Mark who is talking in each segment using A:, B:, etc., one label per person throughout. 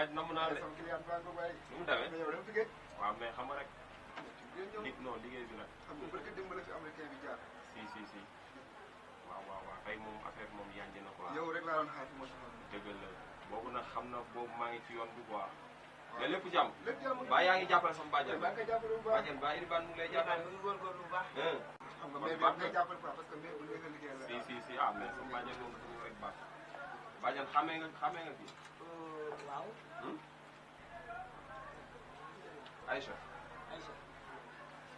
A: waaj namm naa de.
B: sama client baa nga bàyyi.
A: nu mu demee
B: mais yow dama liggéey.
A: waaw mais xam nga rek.
B: liggéey
A: non liggéey bi nag.
B: xam nga barke démb la fi américain bi jaar.
A: si. waaw tey moom affaire moom yanj na quoi.
B: yow rek laa doon xaar fi ma taxaw.
A: dëgg la boobu nag xam na boobu maa ngi ci yoon bi quoi. mais lépp jàmm.
B: lépp jàmm
A: ba yaa ngi jàppale sama bàjjen.
B: maa ngi koy jàppale bu baax
A: bàjjen ba Iribane mu ngi lay jàppale.
C: mu ngi góorgóorlu bu baax.
B: xam nga mais bi ngay jàppale quoi parce que mais bu nekk liggéey la.
A: si ah mais sama bàjjen moom dafa ñëw rek baax. bàjjen xamee nga fii.
C: waaw.
A: Aïcha.
C: Aïcha.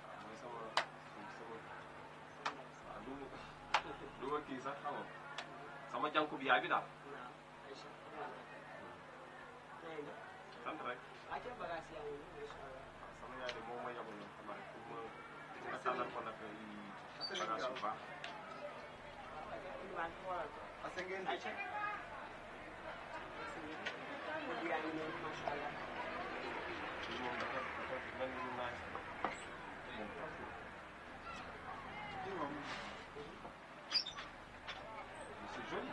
A: waaw mooy sama waaw du ma kii sax xam nga sama jànku bi yaay bi daal.
C: waaw Aïcha.
A: sant rek.
C: waa ca bagage yaa ngi nii incha allah.
A: waaw sama yaay de moom ma yabaloon xam naa rek pour ma tànnal ko nag bagage yu baax.
B: parce que ngeen
C: Aïcha. produit yaa ngi noonu macha allah.
A: lii moom dafa mel ni lu naaj.
B: kii moom.
A: c'est joli.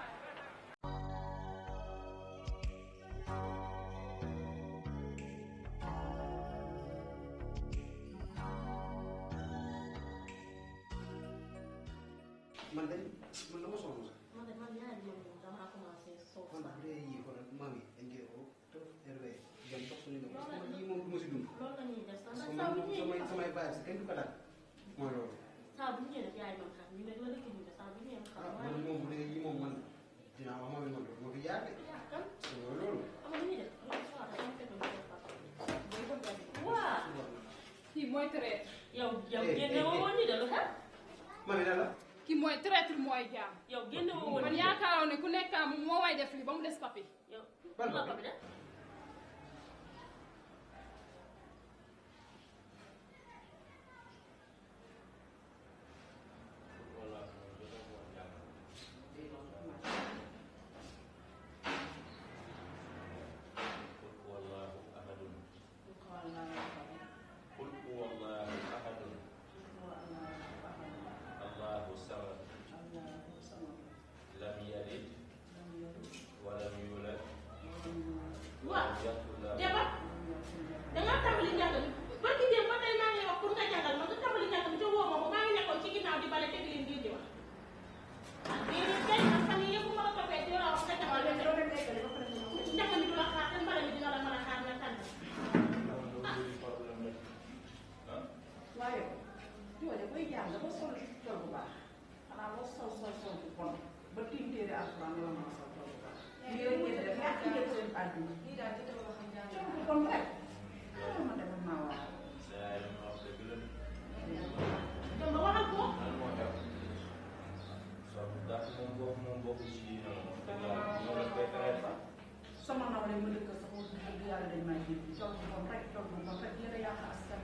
D: man de man dama sonn sax.
E: man de man ñaari yoon moom damaa commencé soof
D: kon
E: sax.
D: bu dee yii kon maam yi dañ koy oo te RW jëm toog suñu ñoom parce que man yii moom du ma si dund.
E: loolu la ñuy def sax
D: parce
E: ndax
D: que
E: saa bu
D: man
E: ñëwee
D: samay bàyyi si kenn du ko daal mooy loolu.
E: saa bu ñëwee def yaay doon xam ñu ne la dëkk ñu ne saa bu ñëwee xam
D: ah
E: waaye
D: man moom bu dee yii moom man dinaa wax maam yi man ma fi jaar de.
E: yaa kan
D: parce que mooy loolu.
E: xam nga lu ñuy def loolu soit dafa fekk ñu def papa waaw
F: kii mooy traître.
E: yow génne woo woon ni de lu xew
D: maam yi daal la.
F: kii mooy traître mooy jaam.
E: yow génne woo woon
F: man yaakaaroon ne ku nekk moom moo way def li ba mu des papi.
E: yow
D: ban
E: la
D: papi?
E: papi de
G: قل هو الله أحد الله الصمد لم يلد ولم يولد
E: waaw
G: ولم يكن له
E: jabar dangaa tàmbali njàng mi ba ki dem ba tey maa ngi lay wax pour nga jàngal ma nga tàmbali njàng mi te woo ma ko maa ngi nekkoon ci ginnaaw di bale teg leen di wax ah déedéet kay man fan yii yëpp ma la toppee di la wax nga jàngal leen doo dem eggale ba pare njàng mi du la xaar te mbale mi dina la mën a xaar nga tànn
H: waaye yow de koy jàng ba sol col bu baax xanaa boo sol bu bon ba tiim téere alxuraan la mën a sol col bu baax. lii rek ngeen def yaa ngi seen àdduna. lii daal ci dama xam jàng col bu bon rek. ma demoon naa waaw.
E: dem ba waxal ko
H: sama naw lay ma dëkk sax wax dëgg yàlla dañ maa jënd col bu bon rek yéen a yàq askan.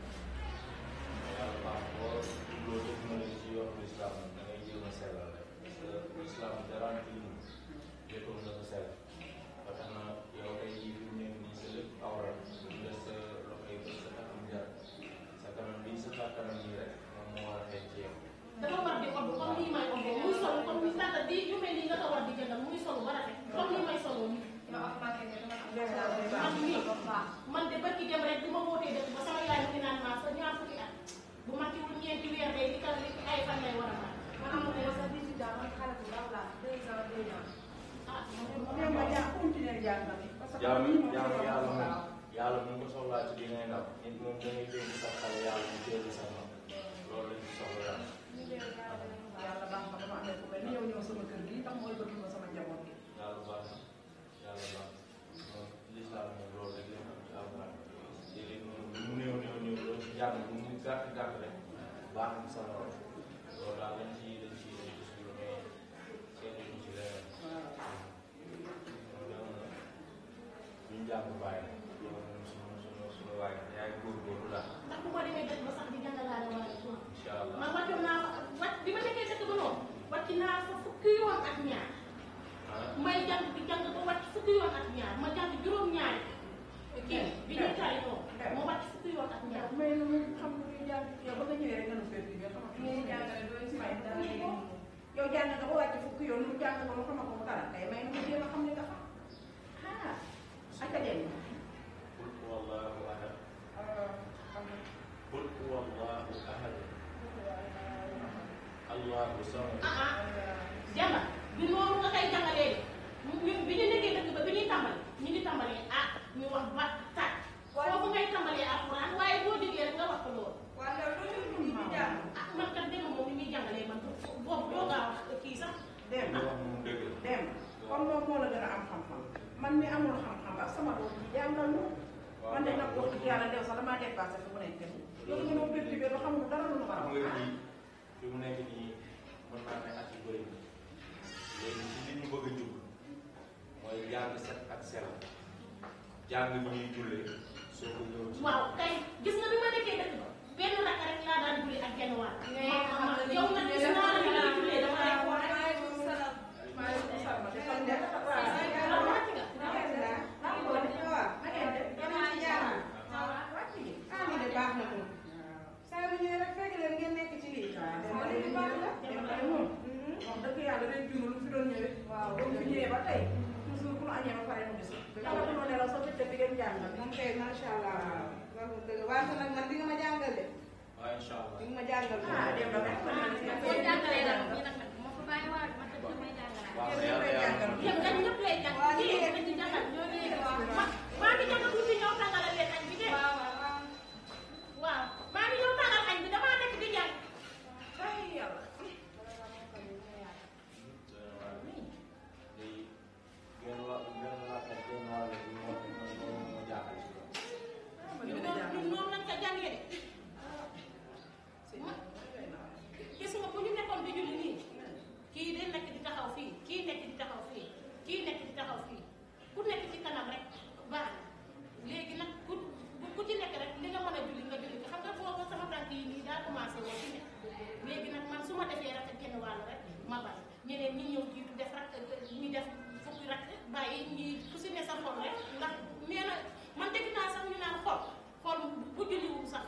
G: yàlla baax boo jubloo dëgg na leen ci yoonu islam da ngay jéem a sellal rek parce que islam dara tilim léppam dafa sell ba tax na yow tey jii fi mu nekk nii sa lépp awra nga sa loxo yi ba sa kanam jar sa kanam bii sa xar kanam yi rek moom moo war a feeñ ci yow.
E: dafa war di odd comme nii may odd muy solu comme ni sànq di yu mel nii nga ko war di jëndal muy solu ba rafet comme ni may solu nii man de barki dem rek bu ma wootee dëkk ba sama yaay mu ngi naan maa sa ñaar fukki at bu ma ci wut ñeenti weer day di li ay fan lay war a mat
H: man amul ko sax 18 ans man xale bu ndaw laa 2 ans 2 ans.
E: ah
H: même ma jàng continuer jàng na parce que
G: jaamu yàlla moom yàlla mu ngi ko soxlaa ci bi ngay ndaw nit moom da ngay dégg sax xale yàlla mu teel sa ndaw loolu lañ ci soxla yàlla.
H: yàlla baax na dama amee ku mel ni yow ñëw sama kër gi tax mooy bëgg ma sama njaboot gi.
G: yàlla baax na yàlla baax moom lislaam moom loolu rek lañ am ci alxuraan léeg-léeg moom lu mu néew loolu ci jàng bu mu gàtt rek baax na sa morom loolu daal dañ ci suñu mais seetlu ñu ci leneen. ñu jàng bàyyi yow moom suñu waay yaay góorgóorlu daal.
E: ndax bu ma demee dëkk ba sax di jàngalaale waaye souvent
G: incha allah
E: man wàccoon naa fa wàcc bi ma nekkee dëkk ba noonu wàcc naa fa fukki yoon ak ñaar may jàng di jàng ba wàcc fukki yoon ak ñaar ma jàng juróom-ñaari kii bi ñuy tari noonu ma wàcc fukki yoon ak ñaar
H: mais lu xam lu ñuy jàng yow ba nga ñëwee rek nga nu fekk bi xam nga ñuy jàngale doo si may dara yow jàng nga ba wàcc fukki yoon lu jàng ko lu xama ko mu dara tey may nu ko jéem a xam ne dafa ah académie moo la gën a am xam-xam man mi amul xam-xam ak sama doom bi jàngal ñu man de nag wax dëgg yàlla ndew sax damaa dépassé fi mu nekk loolu nga noo perturbé ba xamul dara lu ma
G: xam nga nii fi mu nekk nii mën naa ne at yu bëri léegi ci li ñu bëgg a jub mooy jàng set ak sell jàng bi ñuy jullee soo ko ñëw ci
E: waaw kay gis nga bi ma nekkee dëkk ba benn rakk rek laa daan julli ak genn wàll. yow nga gis naa la ñuy jullee dama lay xool rek.
H: maaleykum salaam. baax na moom. saa yu ñëwee rek fekk leen ngeen nekk ci lii. waaw léegi baax na. moom dëgg yàlla day jur lu fi doon ñëwee. waaw ba mu fi ñëwee ba tey toujours bu nu añee ba pare mu gis. yàlla bu noonu la soo fekkee di ngeen jàngal. moom kay macha allah. waaw dëgg waaye nag man di nga ma jàngal de.
G: waaw incha allah
H: di nga ma jàngal. ah dem ba rek.
E: boo jàngalee nag ñi nag nag moo ko bàyyi waat ma tëdd may jàngalaat.
G: waaw yàlla
E: yëpp dañ ñëpp lay jàng. waaw lii yëpp dañuy jàngal ñoo ngi maa ngi jàng tuuti ñëw tàngalal leen añ bi de. waaw maa ngi ñëw tàngal añ bi damaa nekk di jàng.
H: ay yàlla.
E: ñun noonu lañ ko jàngee de. gis nga bu ñu nekkoon di julli nii kii day nekk di taxaw fii kii nekk di taxaw fii kii nekk di taxaw fii ku nekk ci kanam rek baax léegi nag ku ci nekk rek li nga mën a julli nga julli xam nga foofu sama tànk yi nii daa commencé woo ci nekk léegi nag man su ma defee rek genn wàll rek ma bari ñeneen ñi ñëw jiitu def rek ñi def fukki rek bàyyi ñi ku si ne sa xol rek ndax nee na man dégg naa sax ñu naan xol bu julliwul sax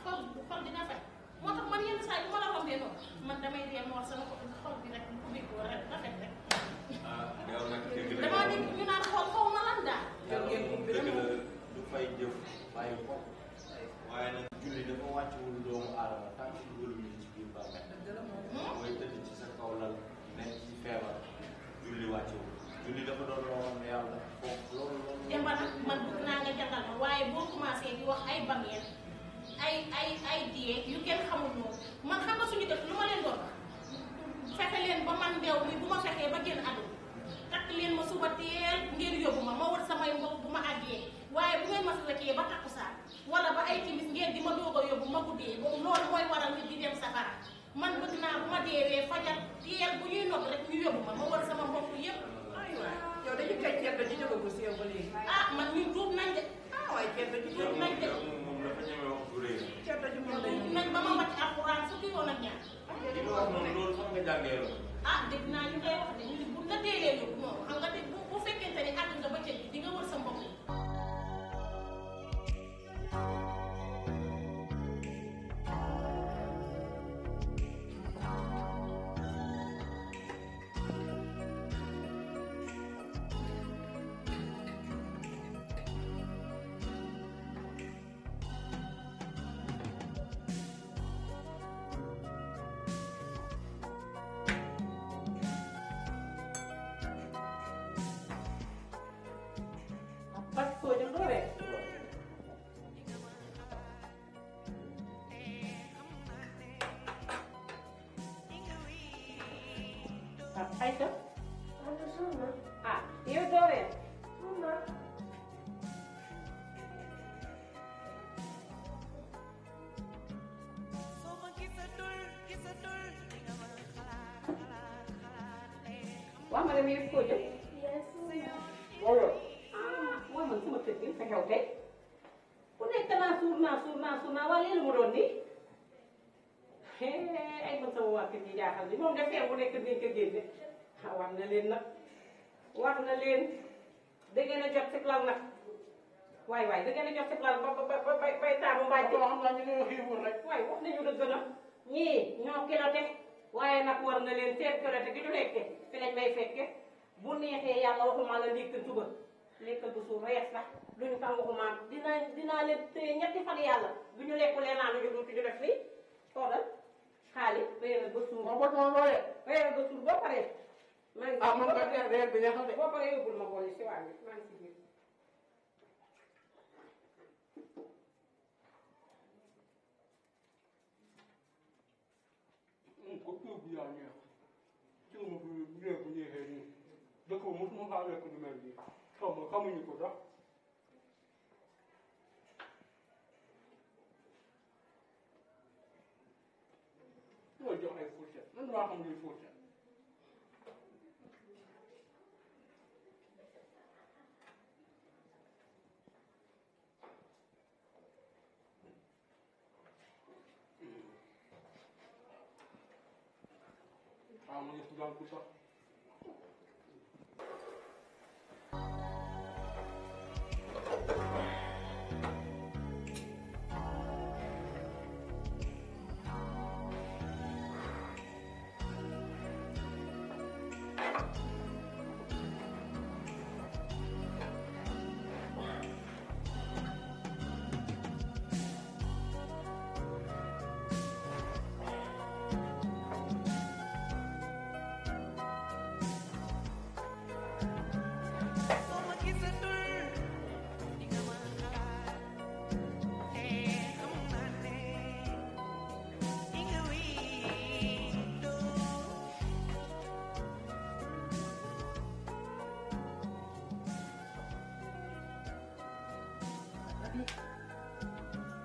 E: xol dina fay moo tax man yenn saa yi bu ma la rombee noonu man damay dee moo sama xol bi rek bu ko rek rafet rek.
G: yow nag dëgg la
E: damaa dégg ñu naan xol xaw ma lan daal.
G: dëgg la du fay jëf bàyyi ko waaye nag julli dafa wàccuwul doomu aadama tant que dugalu ñu ci biir bàmmeel mooy tëdd ci sa kaw lal nekk ci feebar julli wàccewul julli dafa doon loo xam ne yàlla foofu loolu
E: Demba nag man bëgg naa nga jàngal ma waaye boo commencé di wax ay bàmmeel ay diye yu kenn xamul noonu man xam nga suñu dëkk lu ma leen doon fexe leen ba man ndew mi bu ma fexee ba génn àdduna takk leen ma suba teel ngeen yóbbu ma wër samay mbokk bu ma àggee waaye bu ngeen ma fi weccee ba takkusaan wala ba ay timis ngeen di ma doog a yóbbu ma guddee boobu loolu mooy waral nit di dem safara man bëgg naa bu ma deewee fajar teel bu ñuy nodd rek ñu yóbbu ma wër sama mbokk yëpp.
H: aywa yow dañu koy ceeb ba ci jógagul si yow ba léegi.
E: ah man ñun tuub nañ de.
H: ah waaye ceeb ba ci
E: tuub nañ de.
G: moom dafa ñeme wax bu rëy
H: ceeb ba ci moom lañu.
E: tuub nañ ba ma wàcc alxuraan fukki yoon ak ñaar.
G: li nga wax noonu loolu sax nga jàngee loolu
E: ah dégg naa ñu koy wax de ñu bu la deelee yóbbu noonu xam nga de bu fekkente ni àgg nga ba cëg di nga wër sa mbokk yi.
I: Aïcha ah yow dooree wax ma ne mi ko jëm wala wax man sama kër gi sa xew tey ku nekk naa suur naa waa léegi mu doon nii ay man sama waa kër gi jaaxal ni moom dafee bu nekk dinañ ko génne wax na leen nag wax na leen da ngeen a jot si lal nag waay da ngeen a jot si lal ba bay taamu mbaaj bi xam naa ñu ne xiiful rek waay wax nañu dëgg na ñii ñoo kilote waaye nag war na leen seen kilote gi ñu lekke fi lañ may fekke bu neexee yàlla waxuma la lekkal suba lekkal bu suur rees sax duñu xam waxuma dinaa leen téye ñetti fan yàlla bu ñu lekkulee naa ñu duutu ñu def fii xoolal xaalis réeral ba suur réeral ba suur boo paree maa ngi ah man nga reer bi neexal de boo paree yóbbul ma boole si waañ bi maa ngi si biir
J: ko tuub yaa neex ci ma fi réew bu neexee nii dëkk mosuma faa lekk lu mel nii xaw ma xamuñu ko sax mooy jox ay fourchette man damaa xam luy fourchette ma ngi si daal ku sax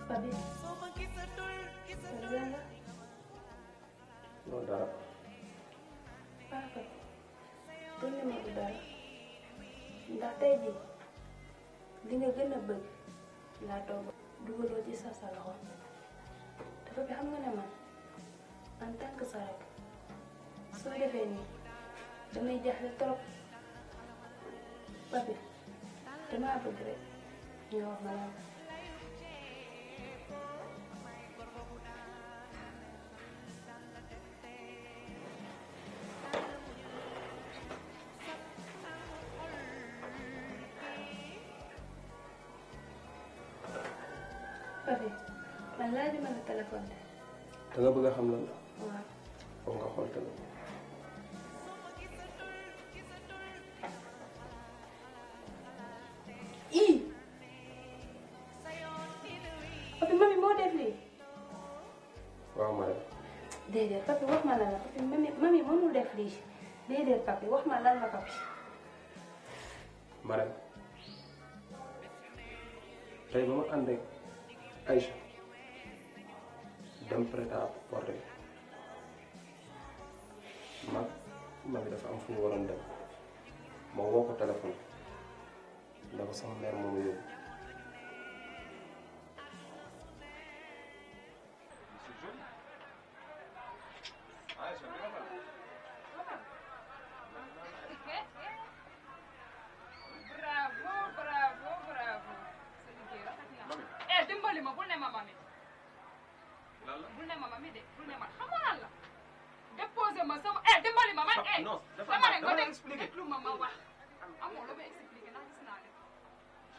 K: Papi, kerjaan
A: non dara.
K: Papa, dina ma du dara ndax tey jii li nga gën a bëgg laa toog dugaloo ci sa loxo te papi xam nga ne man en tant que sa rek soo defee nii damay jaaxle trop papi damaa bëgg rek nga wax ma lan. Papi man laajuma la téléphone de.
A: da nga bëgg a xam lan la.
K: waaw.
A: foog nga xool téléphone.
K: papi mami moo def lii.
A: waaw ma dem.
K: déedéet papi wax ma lan la papi mami mënul def lii déedéet papi wax ma lan la papi.
A: Marème tey ba ma ànd ak Aïcha dem prêt-à-porter ma bi dafa am fu ñu waroon dem ma woo ko téléphone ne ko sama mère moomu yóbbu.
F: dimbali ma bul ne ma mami bul ne ma mami de bul ne ma xam nga lan la déposé ma sama dimbali ma man dama ne nga déglu ma ma wax amoo lu may expliqué ndax gis naa lépp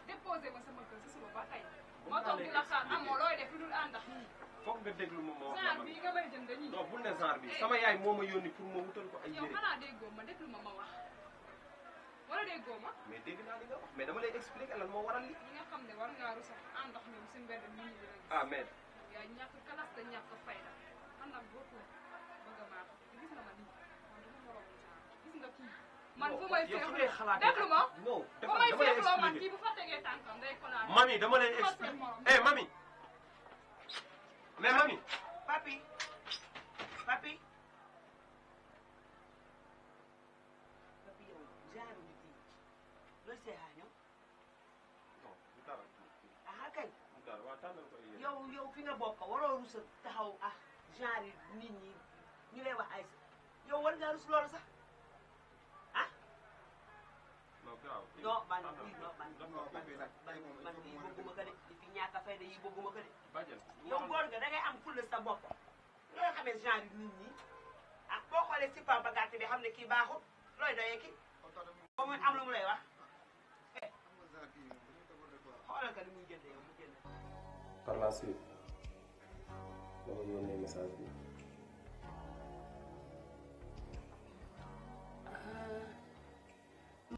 F: déposé ma sama kër si suba ba tey ma toog di la xaar amoo looy def lu dul ànd ak ñii
A: foog nga déglu ma wax
F: genre bii nga may jënd ñii
A: non bul ne genre bi sama yaay moo ma yónni pour ma wutal ko ay
F: yow
A: yére.
F: xanaa déggoo ma déglu ma wax wala déggoo ma
A: mais dégg naa li nga wax mais dama lay expliquer lan moo waral li.
F: ñi nga xam ne war ngaa rus a ànd ak ñoom si mbedd mi ñu dina gis.
A: ah mais.
F: yaa ñàkk kalas te ñàkk fayda man nag boo ko bëgg a maax gis nga ma nii man dama moromu genre gis nga kii. man fu may feexloo déglu ma.
A: non
F: fu may feexloo man kii bu fa tegee tànkam day kolaat.
A: mami dama lay expliquer eh mami. mais mami.
C: papi papi papi yow genre nit yi looy seexaa ñoom.
A: non du dara.
C: ah kay.
A: du dara waaw tànnal ko yéen.
C: yow fi nga bokk waroo rus a taxaw ah genre nit ñi ñu lay wax ay yow war ngaa rus loolu sax ah.
A: non grave.
C: non man yi bëgguma ko de di fi ñàkk a fayda yi bëgguma ko de.
A: bàjjen.
C: yow góor nga da ngay am fulla sa bopp looy xamee genre nit ñi ah boo xoolee si papa gàtt bi xam ne kii baaxul looy doyee kii ba muy am lu mu lay wax xoolal ka li muy jënd yow mu jënd.
A: par la suite dama yónnee message bi.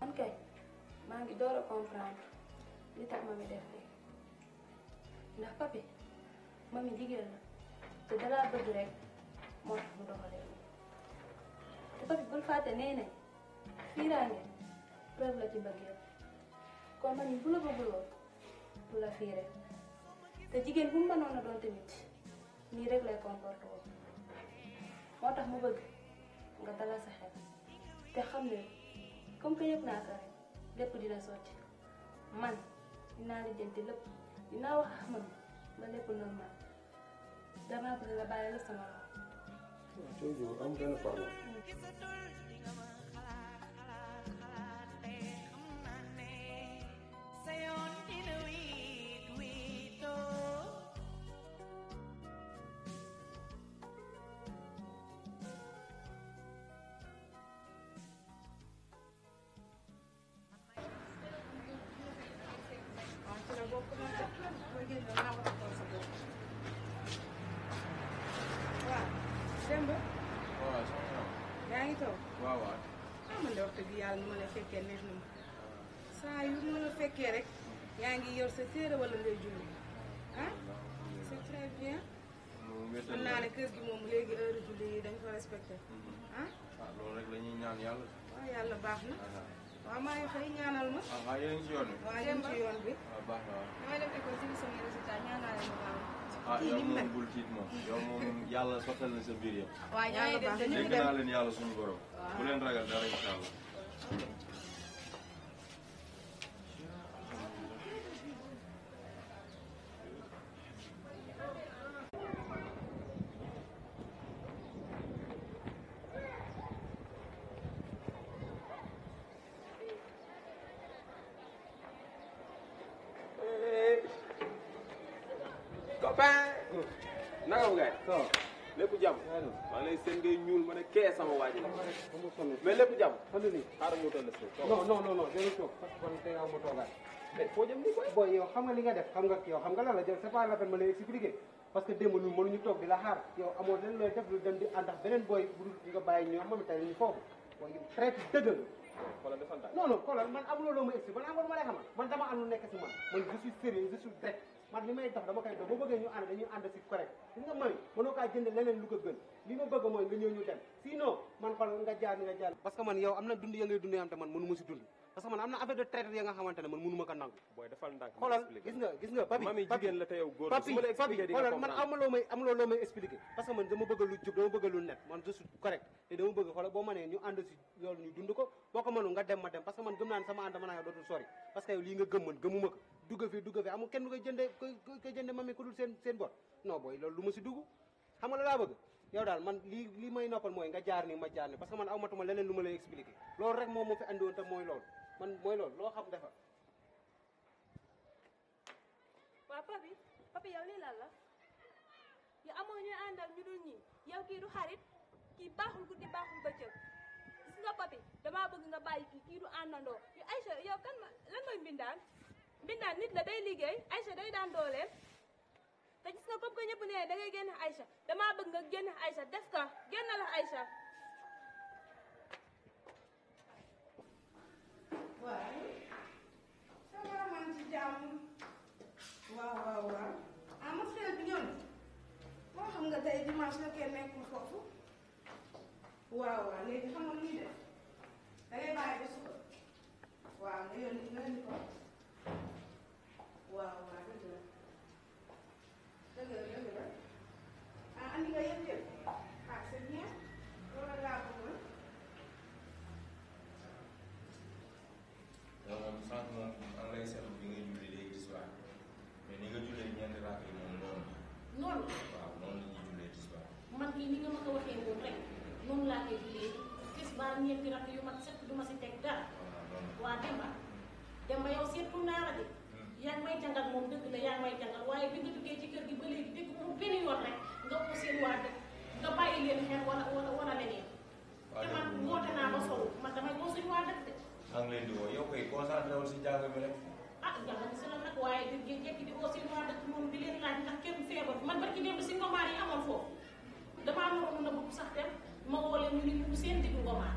K: man kay maa ngi door a comprendre li tax mami def lii ndax papi mami jigéen la te dalaa bëgg rek moo tax mu doxalee te papi bul fàtte nee ne fiiraange preuve la ci mbëggeel kon man bu la bëgguloo bu la fiire te jigéen bu mu mënoon a doon tamit nii rek lay comporté woo moo tax mu bëgg nga dalal sa xel te xam ne comme que yëg naa ko rek lépp dina sotti man dinaa lijjanti lépp dinaa wax ak man ba lépp normal damaa bëgg nga bàyyi la sama loxo.
A: Jojo am benn problème.
H: Demba.
G: waaw soxna.
H: yaa ngi toog.
G: waaw waaw.
H: ah man de wax dëgg yàlla nu ma la fekkee neex na ma saa yu ma la fekkee rek yaa ngi yor sa téere wala ngay julli ah c'est très bien. mën naa ne kër gi moom léegi heure julli yi dañ ko respecté ah.
G: ah loolu rek la ñuy ñaan yàlla.
H: waaw yàlla baax na. waaw maa ngi xëy ñaanal ma.
G: ah yéen a ngi ci yoon bi.
H: waaw yéen ci yoon bi.
G: waaw baax na waaw.
K: damay dem école ci sama résultat ñaanal ma gaaw.
G: ah yow moom bul tiit moom yow moom yàlla sottal na sa biir yëpp.
K: waaw ñaari dem dañu
G: dégg naa leen yàlla suñu borom. bu leen ragal dara incha allah.
A: copain naka mu gaay lépp jàmm maa lay seen ngay ñuul ma ne kee sama waa ji la mais lépp jàmm xaaral mu toll si
D: non jël toog parce que man tey aw ma toogaat
A: mais foo jëm ni koy
D: boy yow xam nga li nga def xam nga lan la jël c'est pas la peine ma lay expliquer parce que démb ñun mënuñu toog di la xaar yow amoo leen looy def lu dem di ànd ak beneen boy bu dul nga bàyyi ñoom moom tey ñu foofu boy traite dëgg
A: wala defal daal
D: non xoolal man amuloo loo ma expliquer man amul ma lay xamal man dama am lu nekk si man je suis sérieux je suis direct man li may dox dama koy dox boo bëggee ñu ànd dañuy ànd si correct gis nga may mënoo kaa jënd leneen lu ko gën li ma bëgg mooy nga ñëw ñu dem sinon man xool nga jaar ni nga jaar parce que man yow am na dund ya ngay dund yoo xam te man mënu ma si dund parce que man am na affaire de traite ya nga xamante ne man mënu ma ko nangu
A: booy defal ndànk
D: xoolal gis nga papi
A: mami jigéen la te yow góor
D: papi xoolal man amuloo loo may expliquer parce que man dama bëgg lu jub dama bëgg lu net man je suis correct te dama bëgg xoolal boo mënee ñu ànd si loolu ñu dund ko boo ko mënu nga dem ma dem parce que man gëm naa ne sama ànd mën naa dootul sori parce que yow lii nga gëm man gëmuma ko dugga fi amul kenn du koy jënde mami ku dul seen bor non booy loolu du ma si dugg xam nga la laa bëgg yow daal man lii may noppal mooy nga jaar ni ma jaar ni parce que man awmatuma leneen lu ma lay expliquer loolu rek moom moo fi andi woon te mooy loolu man mooy loolu loo xam defar
K: waaw papi yow lii lan la yow amoo ñuy àndal ñu dul ñii yow kii du xarit kii baaxul guddi baaxul bëccëg gis nga papi damaa bëgg nga bàyyi kii du àndandoo yow Aïcha yow kan ma lan mooy mbindaan nit la day liggéey Aïcha day daan dooleem te gis nga comme que ñëpp nee da ngay génne Aïcha damaa bëgg nga génne Aïcha def ka génn la Aïcha
H: waaw ça va man ci jàmm waaw ah ma frère bi ñoom moo xam nga tey dimanche la kenn nekkul foofu waaw léegi xam nga luy def da ngay bàyyi ba suba waaw nga yónni ko waaw dëgg la ah andi nga yëpp ah c'est bien loolu laa bëggoon
G: yow moom sànq moom an lay seetlu bi ngay julli léegi tisbaar mais ni nga jullee ñeenti rakk yi moom noonu waaw noonu la ñuy jullee tisbaar
E: man kii ni nga ma ko waxee woon rek noonu laa koy jullee tisbaar ñeenti rakk yu mat set du ma si teg dara waa Demba yow seetlu naa la de yaa ngi may jàngal moom dëgg la yaa ngi may jàngal waaye bi nga duggee ci kër gi ba léegi dégg moom benn yoon rek nga ko seen waa dëkk nga bàyyi leen xel wala leneen te man woote naa ba solo man damay ko suñu waa dëkk de
G: maa ngi leen di woo yow koy concentré wu si jàng mi rek
E: ah jàng si la nag waaye di jekki di woo seen waa dëkk moom di leen laaj ndax kenn feebar man barki démb si ngomaar yi amoon foofu damaa naroon na bëgg sax dem ma woo leen ñu ni seen diggu ngomaar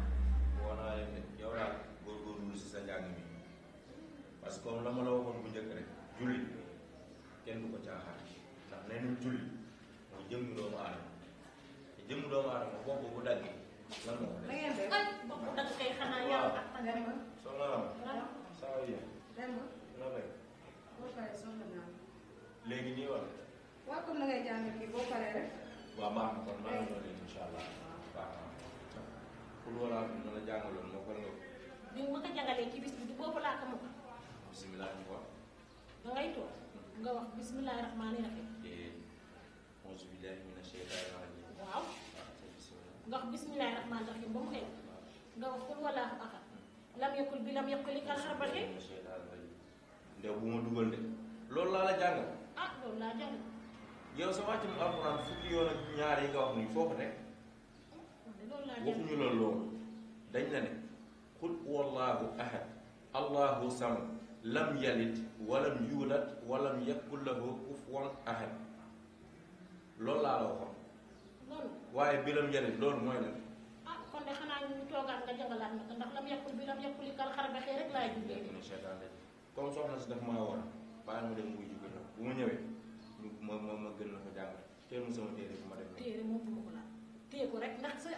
G: woo naa leen de yow daal góorgóorlu si sa njàng mi parce que comme la ma la waxoon bu njëkk rek julli kenn du ko caaxaan ndax nee nañ julli mooy jëmmu doomu aadama te jëmmu doomu aadama bopp bu dagg lan moo ko def.
E: bopp bu dagg kay xanaa yàlla ak
G: soxna Rama. ça va bien.
H: Demba.
G: noo lay.
H: boo paree soxla naa.
G: léegi nii wala.
H: waaw comme na ngay jàng kii boo paree rek.
G: waaw baax na kon maa ngi doon leen incha allah. baax na. pour wala ma la jàngaloon moo ko nga.
E: bi ma ko jàngalee ci bis bi du boobu laa ko moom.
G: bisimilah ñu ko.
E: da ngay toog nga wax bismillahi rahmaani rahim.
G: auzu billahi mina sheytaani rajim.
E: waaw. nga wax bismillahi rahmaani rahim ba mu xew. nga wax kul walaahu ahad. lam yakul bi lam yakul kal xarbati.
G: ndew bu ma dugal de. loolu laa la jàngal.
E: ah loolu laa jàng.
G: yow sa wàccum alxuraan fukki yoon ak ñaar yi nga wax nii foo ko teg.
E: loolu laa jàng
G: waxuñu la loolu. dañ la ne. qul wallahu ahad. allahu samad. lam yalid walam yuulat walam yakul lahu kufuwan ahad. loolu laa la waxoon.
E: loolu.
G: waaye bi lam yalid loolu mooy lan.
E: ah kon de xanaa ñu toogaat nga jàngalaat ma ko ndax lam yakul bi lam yakul kal xarbati rek laay jugee.
G: comme soxna si daf maa war bàyyi ma dem muy jóge ñëw bu ma ñëwee ma gën la ko jàngal teel mu sama téere bu ma dem
E: téere moom bu ma ko laal téye ko rek ndax sa